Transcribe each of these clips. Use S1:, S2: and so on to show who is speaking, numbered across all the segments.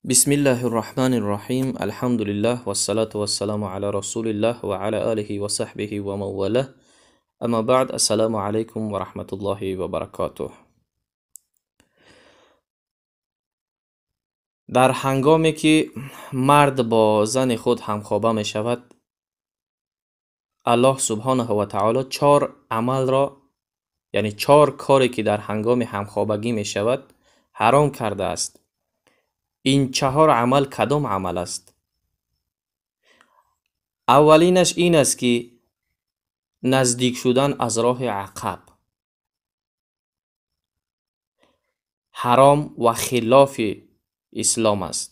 S1: Бисмиллаҳир Раҳмонир Раҳим. Алҳамдулиллаҳ вассалату вассаламу ала расулиллаҳ ва ала олиҳи ва саҳбиҳи ва ман валаҳ. Амма баъд, ассалому алайкум ва раҳматуллоҳи ва баракотуҳ. Дар ҳангоме ки мард бо зани худ ҳамхоба мешавад, Аллоҳ субҳонаҳу ва таоло чор амалро, яъне чор коре ки дар ҳангоми ҳамхобагӣ мешавад, ҳаром кардааст. Ин чаҳор амал кадом амал аст? Аввалинаш ин аст ки наздик шудан аз роҳи ақаб ҳаром ва хилофи ислом аст,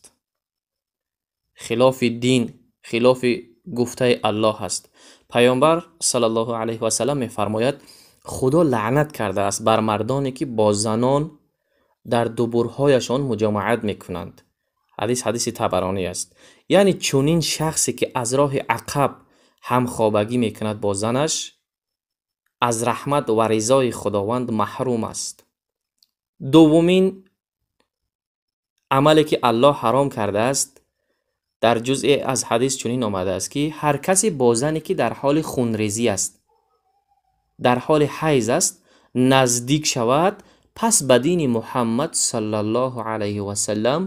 S1: хилофи дин, хилофи гуфтаи Аллоҳ аст. Пайғамбар саллаллоҳу алайҳи васаллам мефармояд: Худо лаънат кардааст бар мардоне ки бо занон дар дубурҳояшон муҷомаат мекунанд. Ҳадис ҳадиси Табаронӣ аст. Яъне чунин шахсе ки аз роҳи ақаб ҳамхобагӣ мекунад бо занаш, аз раҳмат ва ризои Худованд маҳрум аст. Дуввумин амале ки Аллоҳ ҳаром кардааст, дар ҷузъе аз ҳадис чунин омадааст ки ҳар касе бо зане ки дар ҳоли хунрезӣ аст, дар ҳоли ҳайз аст, наздик шавад, пас ба дини Муҳаммад саллаллоҳу алайҳи васаллам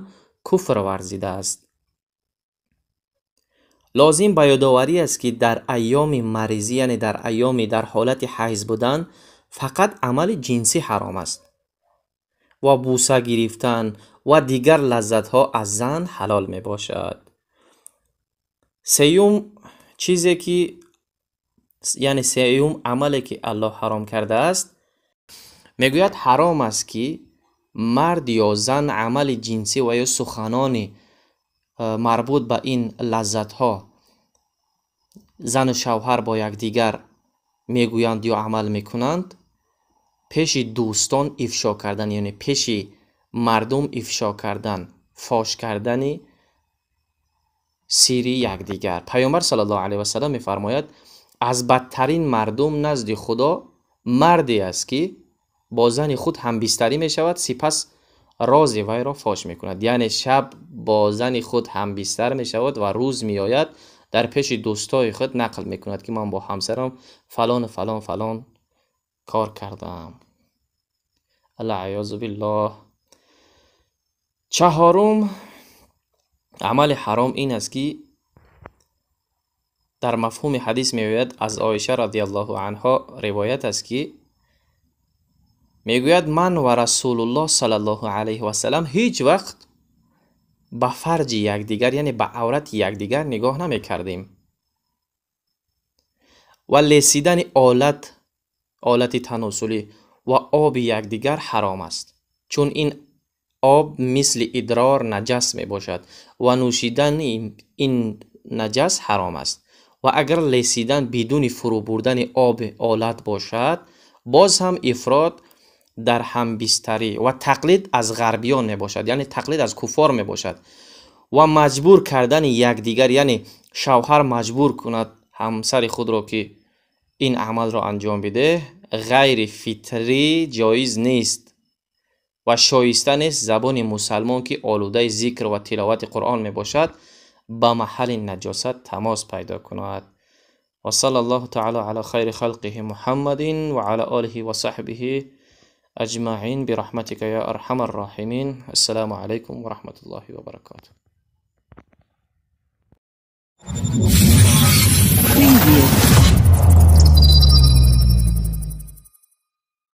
S1: куфр варзидааст. Лозим ба ёдоварӣ аст ки дар айёми маризӣ, яъне дар айёми дар ҳолати ҳайз будан, фақат амали ҷинсӣ ҳаром аст ва буса гирифтан ва дигар лаззатҳо аз зан ҳалол мебошад. Сеюм чизе ки, яъне сеюм амале ки Аллоҳ ҳаром кардааст, мегӯяд ҳаром аст ки мард ё зан амали ҷинсӣ ва ё суханони марбут ба ин лаззатҳо зану шавҳар бо якдигар мегӯянд ё амал мекунанд, пеши дӯстон ифшо кардан, яъне пеши мардум ифшо кардан, фош кардани сири якдигар. Пайғамбар саллаллоҳу алайҳи васаллам мефармояд: аз бадтарин мардум назди Худо марде аст ки бо зани худ ҳамбистарӣ мешавад, сипас рози вайро фош мекунад. Яъне шаб бо зани худ ҳамбистар мешавад ва рӯз меояд дар пеши дӯстои худ нақл мекунад ки ман бо ҳамсарам фалону фалон фалон кор кардаам. Аллаъёзу биллоҳ. Чаҳорум амали ҳаром ин аст ки дар мафҳуми ҳадис меояд, аз Оиша радиаллоҳу анҳо ривоят аст ки мегӯяд: ман ва Расулуллоҳ саллаллоҳу алайҳи васаллам ҳеҷ вақт ба фарҷи якдигар, яъне ба аврати якдигар нигоҳ намекардем ва лесидани олати таносулӣ ва оби якдигар ҳаром аст, чун ин об мисли идрор наҷас мебошад ва нӯшидани ин наҷас ҳаром аст. Ва агар лесидан бидуни фурӯ бурдани оби олат бошад, боз ҳам ифрот дар ҳамбистарӣ ва тақлид аз ғарбиён мебошад, яъне тақлид аз куффор мебошад ва маҷбур кардани якдигар, яъне шавҳар маҷбур кунад ҳамсари худро ки ин амалро анҷом бидеҳ, ғайри фитрӣ ҷоиз нест ва шоиста нест забони мусалмон ки олудаи зикр ва тиловати Қуръон мебошад ба маҳалли наҷосат тамос пайдо кунад. Ва саллаллоҳу таъала ала хайри халқиҳи Муҳаммадин ва ала олиҳи ва саҳбиҳи аҷмаин бираҳматика я арҳамар роҳимин. Ассалому алайкум ва раҳматуллоҳи ва баракотуҳ.